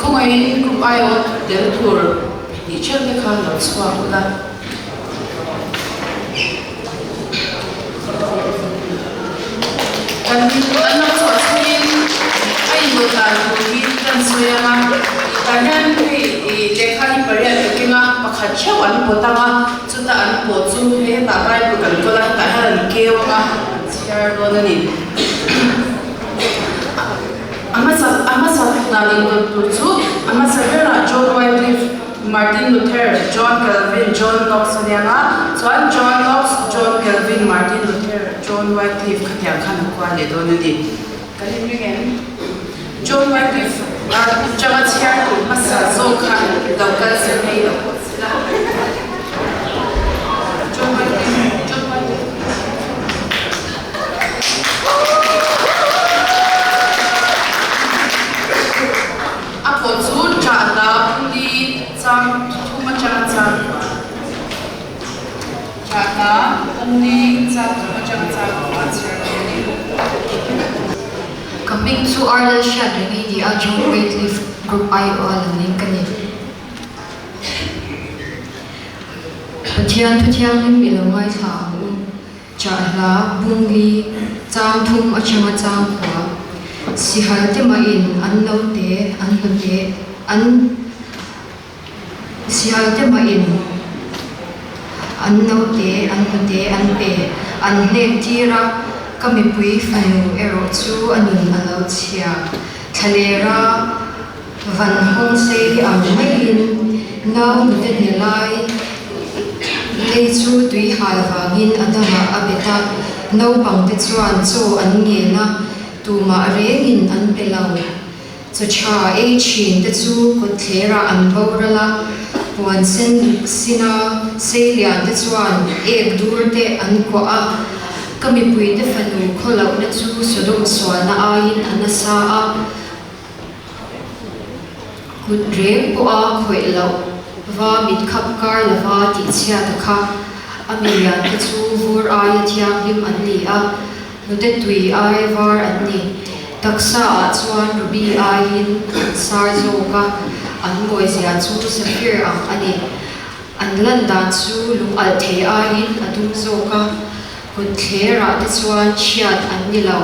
Khawngaihin group aiawh tel tur tih theuh te kha lo chhuak ula. Kan an lo chhuah chungin a indaw dan tur hi kan sawi ang a, tah hian hei ih lehkha hi pariat ka keng a, pakhat theuh an pawt ang a, chuta an pawh chu hei hetah Bible kan kawl a, hetah hian an keu ang a, an chhiar dawn a ni. A hmasa a hmasa dan indawt tur chu a hmasa berah John Wycliffe, Martin Luther, John Calvin, John Knox a nia nga, chuan John Knox, John Calvin, Martin Luther, John Wycliffe khatiang khan a kual leh dawn a ni. Kan inring em? John Wycliffe a changa chhiar tur hmasa zawk kha lo kal se phei lo phawt se la. John Wycliffe, John Wycliffe. A pawh chu ṭahna puli chang thum aṭanga chang kua. Ṭahna puli chang thum aṭanga chang kua chhiar thei a ni. Ka hming chu Arlel hriat reng i ni a, John Wycliffe Group aiawha lo ning ka ni. Pathian thu thianghlim i lo ngaithla ang u. Chahla, Bungli, chang thum atanga chang khua, Sihal te mahin an lo te, an hnute, an Sihal te mahin an lo te, an hnute an pe, an hnek tir a, ka mipui fanu erawh chu a nun a lo chhia. Thlalera van hawng sei ang maiin nau nute hne lai lei chu tui hal vangin a dangah a bet a, naupangte chuan chaw an ngen a, tumah rengin an pe lo. Chaw tha ei thin te chu kawtthlerah an boral a, puan sen duk sina seilian te chuan ek dur te an kuah a, ka mipuite fanu khawlohna chu Sodom sualna aiin a nasa a. Kut reng pawha khawih loh va mit khap kar lova tihchhiat a kha. A milian te chu vur aia thianghlim an ni a, hnute tui ai var an ni. Taksa ah chuan ruby aiin an sar zawk a, an mawizia chu sapphire ang a ni. An lan dan chu lung alh thei aiin a dum zawk a. Kut thlerah te chuan chhiat an ni lo.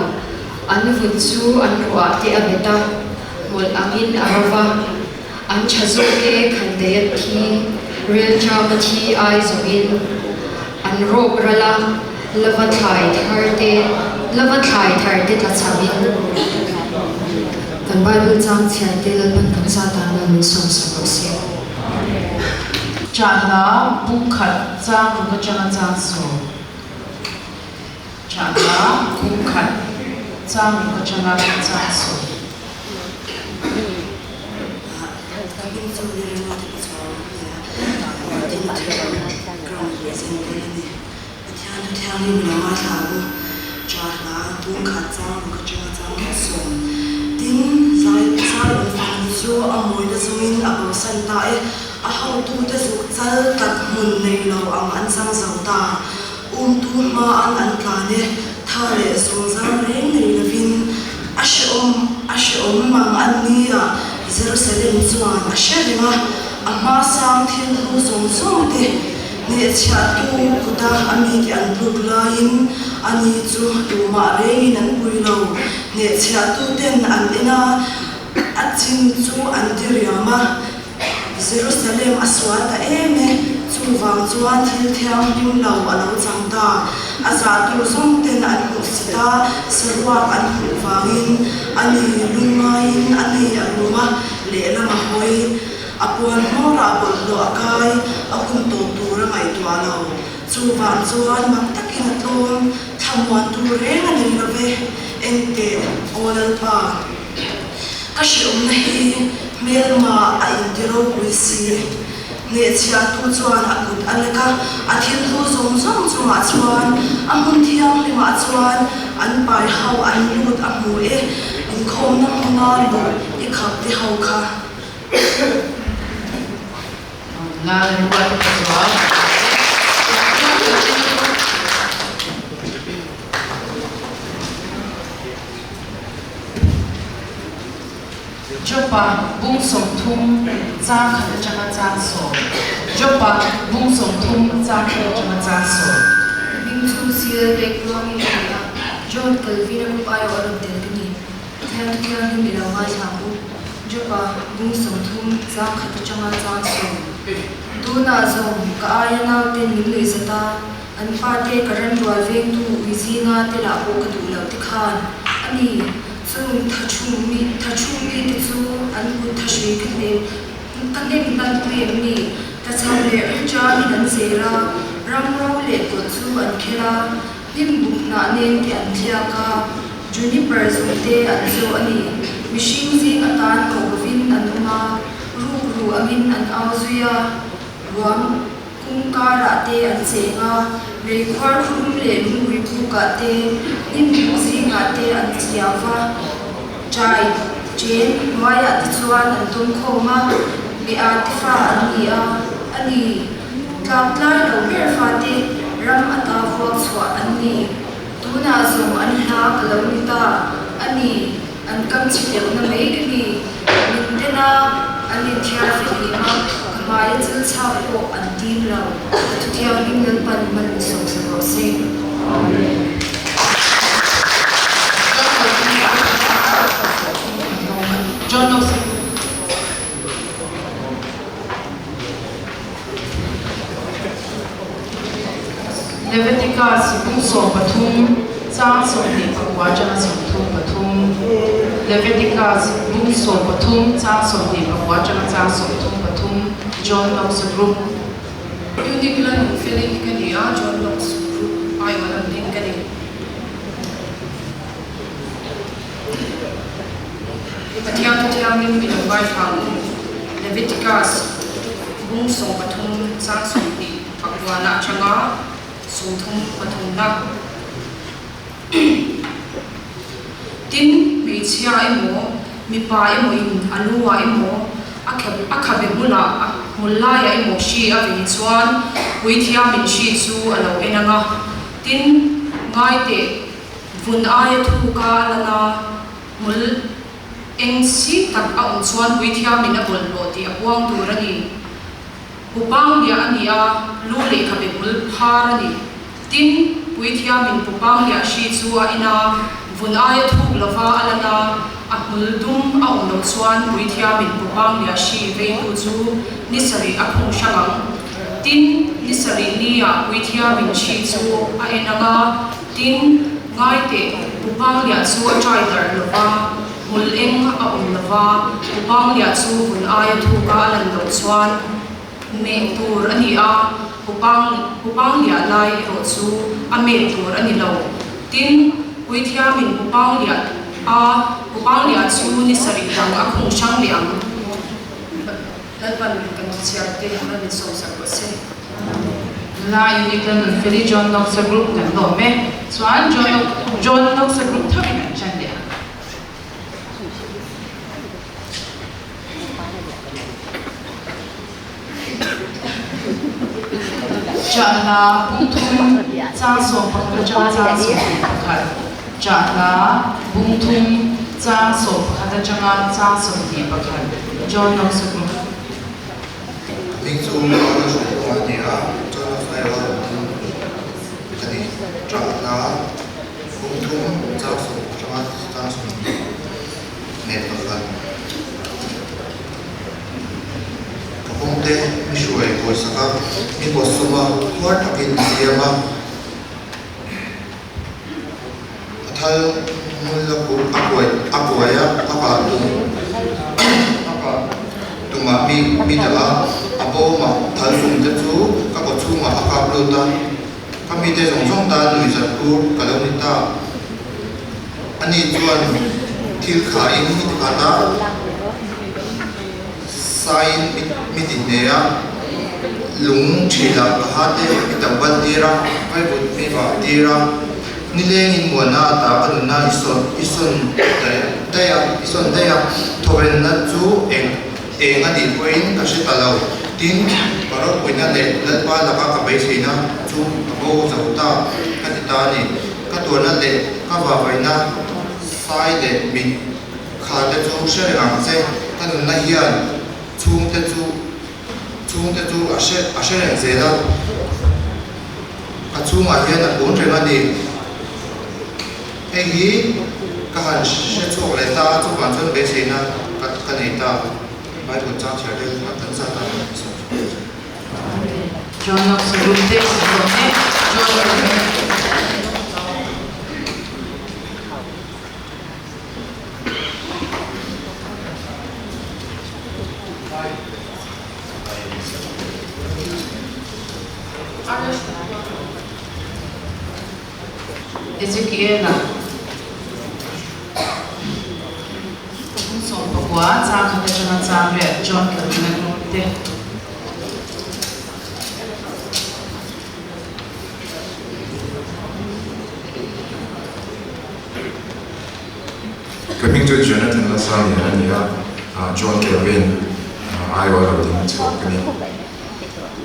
An vun chu an ruah te a bet a, hmawlh angin a ro va. An tha zawk e khandaih a thi, rilṭam a thi ai zawngin an rawk ral a, lava thlai thar te, lava thlai thar te tla chhamin. Kan Bible chang chhiar te Lalpan kan zat ah nan min sawm sak rawh se. Chahna bungkhat chang ruk atanga chang sawm. Chahna bungkhat chang ruk atanga chang sawm. Ka hming chu ni ringawt i chhawr nia Martin Luther ground leh zin dawn a ni. Pathian thu thianghlim lo ngaithla u. Chahna bungkhat chang ruk atanga chang sawm. Tin, zai zai awm fanu chu a mawina zawngin a bosan ta e. A hotute zuk chal tak hmun nei lo ang an chang zo ta. Umtu hma an an tlan e, tha leh zawng zang reng nei lovin a hrehawm a hrehawm mang an ni a, Jerusalem chuan a hre reng a, a hma sang thil hlu zawng zawng te hnehchhiahtu kuta a mite an tluk laiin ani chu tumah rengin an pui lo, hnehchhiahtuten an en a, a chin chu an ti riam a. Jerusalem a sual ta em e, chuvang chuan thil thianghlim lo a lo chang ta. A zah tur zawng ten an hmuh si ta, saruak an hmuh vangin a ni lungngaiin a ni a rum a, lehlam a hawi. A puan hmawrah bawlhhlawh a kai, a hun tawp tur a ngaihtuah lo. Chuvang chuan mak takin a tlawm, thlamuan tur reng a nei lo ve, engteh, Aw Lalpa. Ka hreawmna hi hmelma a inti ropui si. Hnehchhiahtu chuan a kut a lek a, a thil hlu zawng zawng chungah chuan a hmun thianghlimah chuan an pai ho an lut a hmu e, inkhawmna hmuna luh i khap te ho kha. Job. Jopa bung 30 chang khat atanga chang 10. Jopa bung 30 chang khat atanga chang 10. Ka hming chu CL Pekruangin a ni a, John Calvin-a group aiawh a rawn tel ka ni. Pathian thu thianghlim i lo ngaithla ang u. Jopa bung 30 chang khat atanga chang 10. Tunah zawng ka aia nauten min nuihzat a, An fate ka remrual vengtu ui zinga te lah pawh ka duh loh te khan a ni. Chung tha chhung mi tha chhung mite chu an kut tha hrui ka hnem ka hnem hlan pui em ni? Tla chho leh rilṭamin an zel a, ram ro leh kawlh chu an khel a, hnim buk hnah nem te an thliak a, juniper zung te an zawh a ni. Mihring zing atan koh lovin an awm a, rukru angin an au zui a, ruang Kung karah te an cheng a, lei khuar khum leh lungpui pukah te, hnim buk zingah te an chiau va, ṭai chen hnuaiah te chuan an tawm khawm a, mea te fa an ni a, a ni, tlak tlai lo ber fate ram ata vuak chhuah an ni. Tunah zawng an hla ka lo ni ta, a ni. An kam chhi deuhna mai ka ni. Min den a, an inthiar fihlim a, ka hmaia chil chhak pawh an tim lo. Ka thuthianghlim Lalpan man sawmsak rawh se. Amen. John Knox. Leviticus bung 13 chang 29 atanga 33 Leviticus bung 13 chang 29 atanga chang 33 John Knox Group. Unique la nung felin hi ka ni a, John Knox Group aiawh lam ding ka ni. Pathian thu thianghlim i lo ngaithla ang u. Leviticus bung 13 chang 29 na atanga 33 na. Tin, hmeichhia emaw, mipa emaw in a lu ah emaw, a a khabe hmulah a hmul laiah emaw hri a vei chuan puithiamin hri chu a lo en ang a. Tin, ngaiteh vun aia thuka a lan a, hmul eng si tak a awm chuan puithiamin a bawlhhlawh tih a puang tur a ni. Pupanglia a ni a, lu leh khabe hmul phar a ni. Tin, puithiamin pupanglia hri chu a en a, vun aia thuk lova a lan a, a hmul dum a awm loh chuan puithiamin pupanglia hri veitu chu ni sarih a khung hrang ang. Tin, ni sarih niah puithiamin hri chu a en ang a, Tin, ngaiteh, Pupanglia chu a ṭai darh lo va, hmul eng a awm lo va, Pupanglia chu vun aia thuka a lan loh chuan meh tur a ni a, Pupang, Pupanglia lai erawh chu a meh tur a ni lo. Tin, Puithiamin Pupanglia a, Pupanglia chu ni sarih dang a khung hrang leh ang. Lalpan kan thuchhiar te a rawn insawmsak rawh se. La Unit la nun Feli John Knox a group kan lawm e. Chuan John John Knox a group tho in an chan leh ang. Chahla bung thum chang 11 atanga chang 21. Chahla bung thum chang 11 atanga chang 21. John Knox a group. Hming chu Paula hruaitu a ni a, John of Ireland a ni. Ṭahna bung thum chang sawm aṭanga chang 21. Ka kawngte mi hruai kawisak a, mi pawtsawm a, huar takin mi siam a. A thal hmul a kulh a kuai a kuai a, a kah tum a kah tumah mi mi dah a, a bawmah thal fung te chu ka kaw chhungah a kap lut a, ka mite zawng zawng tan nuihzat tur ka lo ni ta. Ani chuan thil khain mi tikhat a, saiin mi ti hne a, lung ṭhila ka ha te mi tam ban tir a, vaivut mi vah tir a, nilengin muanna ata ka nunna i sawn i sawn daih a, i sawn daih a, thawvenna chu eng eng a nih pawhin ka hre ta lo, tin, ka ropuina leh Lalpa laka ka beiseina chu ka bo zo ta ka ti ta a ni, ka tuarna leh ka vahvaihna sai leh mit. Kha te chu hre reng ang che. Ka nunna hian chhungte chu chhungte chu a hre a hre reng zel a, ka chhungah hian a kun reng a ni. Hei hi ka han hre chhuak leh ta a, chuvang chuan beiseina ka ka nei ta. Bible chang chhiar deuh kha kan zat a. John Knox group te sawm e John Calvin. Ezekiela 19 chang khat atanga chang riat John Calvin-a group te. Ka hming chu Jonathan Lasani a ni a, John Calvin aiawh lo ding chhuak ka ni.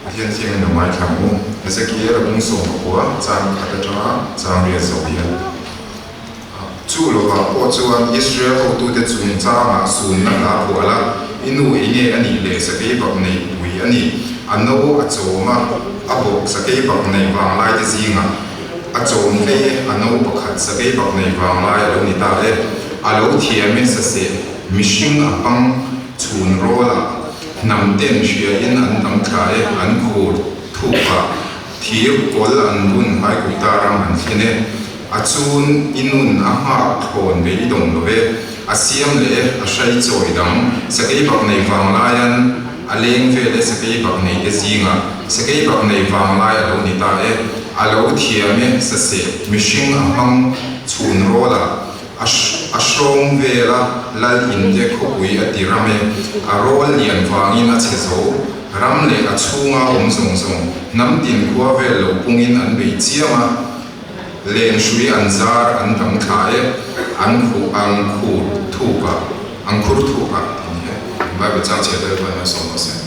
Pathian thiang in a ngaithla ang u. Ezekiel a bung 19 chang khat atanga chang riat zawh hian chu lovah pawh chuan Israel hotute chungchangah sunna hla phuah la, i nu ei nge a nih leh sakei bak nei pui a ni. A no a chawm a, a bawk sakei bak nei vanglaite zingah A chawm hle e, a no pakhat sakei bak nei vang lai a lo ni ta e. A lo thiam e saseh, mihring a hmang chhun rawl ah hnam ten hria in an dang thla e, an khur thuk ah thir kawl an bun Haikuta ram an thlen e. A chun i nun a nghak thlawn beidawng lo e, a siam leh e, a hrai chawi dang sakei bak nei vang lai an a leng vel e sakei bak nei te zingah sakei bak nei vang lai a lo ni ta e. A lo thiam e saseh mihring a hmang chhun rawl a, a hrawng vel a lal in te khawpui a ti ram e, a rawl lian vangin a chhe zo, ram leh a chhunga awm zawng zawng hnam tin khua vel lo pungin an bei chiam a, len hrui an zar an dang thla e, an khuh ang khur thuk a, ang khur thuk a ti ni e. Bible chang chhiat deuh chuan a sawm rawh se.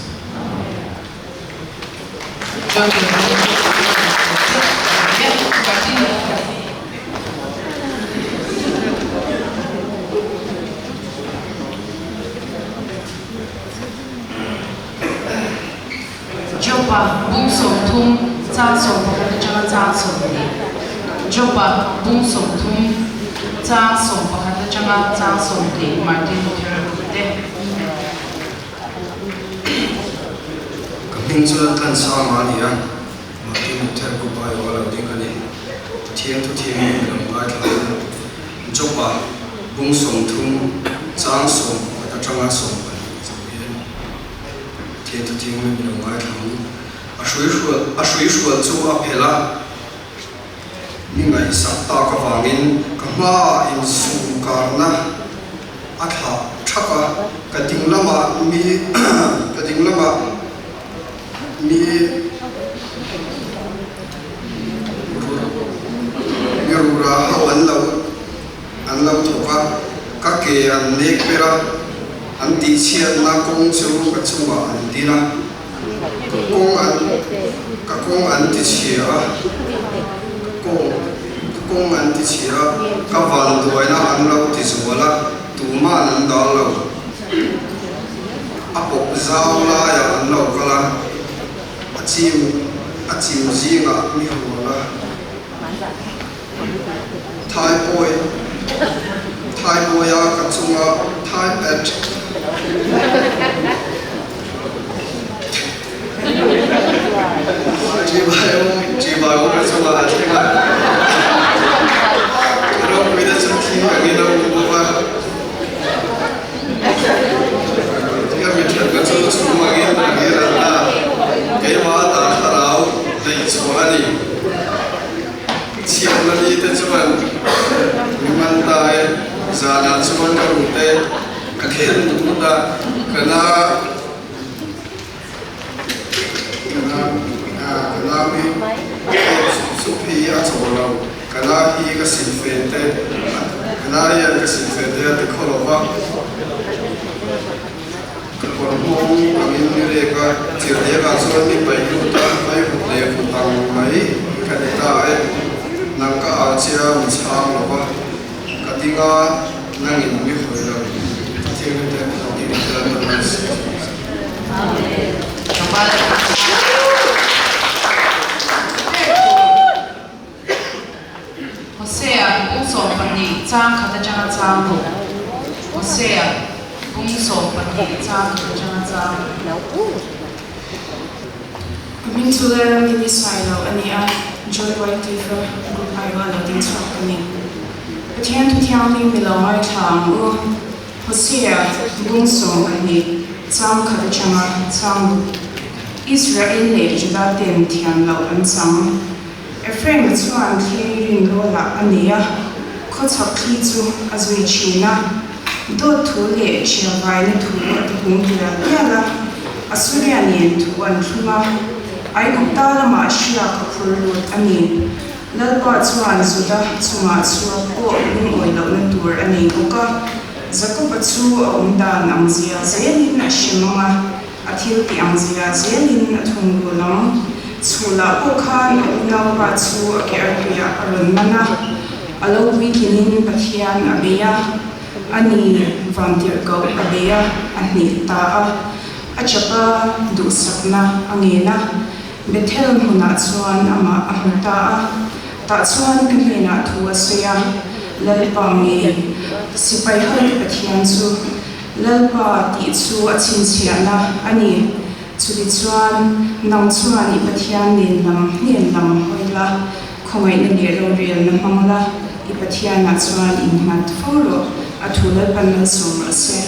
Jopa bung 30 chang 11 atanga chang 20 Jopa bung 30 chang 11 atanga chang 20 Martin Luther te. Ka hming chu Laltlansanga a ni a, Martin Luther Group aiawh a lo ding a ni. Pathian thuthiam in mi lo ngaithla a, Job-a bung 30 chang 11 atanga 20 zo hian Pathian thuthiam in mi lo ngaithla ang. A hruihrual a hruihrual chu a phelh a, mi ngaihsak tak avangin ka hmaah insumkarna a thlah thak a, ka ding lamah mi ka ding lamah mi mi rura ho an lo an lo thawk a, ka ke an nek ber a, an tihchhiatna kawng chu ka chungah an din a, ka kawng an ka kawng an tichhia a, ka kawng ka kawng an tichhia a, ka vanduaina an lo ti zual a, tuma'n an dal lo. A pawp zau laiah an lo kal a, a chim a chim zingah mi hual a. Thaipawi Thaipawia ka chunga thai at Ṭihbaiawm ka chungah a thleng a, ka ropuina chu thi angin a um bawk a. Ka mithatna chu chhum angin a ngir an ta, keimah ta thlarau neih chhuah a ni. Chhiatna mite chuan mi man ta e, zanah chuan ka rute ka khen dut a, ka na ka na ka nau hi sup hi a chaw lo, ka na hi ka silfen te ka na hian ka silfen te a ti khaw lo va. Ka kawr hmawng angin ni rek a, chirhdiakah chuan mi paih lut a, vai vut leh vut ang mai ka ni ta e. Nang ka au che a, mi chhang lo va, ka ding a, nangin mi hawi lo. Ka thianghlim te ka ding hian. chang ruk. Hosea bung 12 chang khat atanga chang ruk. Ka hming chu Lalramkimi Sailo a ni a, Joy Wycliffe Group aiawha lo ding chhuak ka ni. Pathian thu thianghlim mi lo ngaithla ang u. Hosea bung 12 chang khat atanga chang ruk. Israel leh Juda ten thiam loh an chang. Ephraim-a chuan thli rin rawlah a nei a, khawchhak thli chu a zui thin a. Dawt thu leh ṭhialvaina thu a ti hung tial tial a, Assuria nen thu an thlung a, Aigupta lamah hriak a phur lut a ni. Lalpa chuan Juda chungah chhuak pawh lungawi lohna tur a nei bawk a, Jakoba chu a awm dan ang zia zelin a hrem ang a, A thil tih ang zia zelin a thung dul ang. Chhulah pawh khan a unaupa chu a ke artuiah a rawn man a, a lo puitlingin Pathian a bei a, a ni vantirhkoh a bei a, a hneh ta a. A chap a, duhsakna a ngen a, Bethel hmunah chuan amah a hmu ta a. Tah chuan ka hnenah thu a sawi a, Lalpa ngei, sipai hote Pathian chu Lalpa tih chu a chhinchhiahna a ni. Chutichuan, nang chuan i Pathian nen lam hnen lam hawi la, khawngaihna leh rorelna hmang la, i Pathianah chuan innghat fo rawh, a thu Lalpan malsawm rawh se.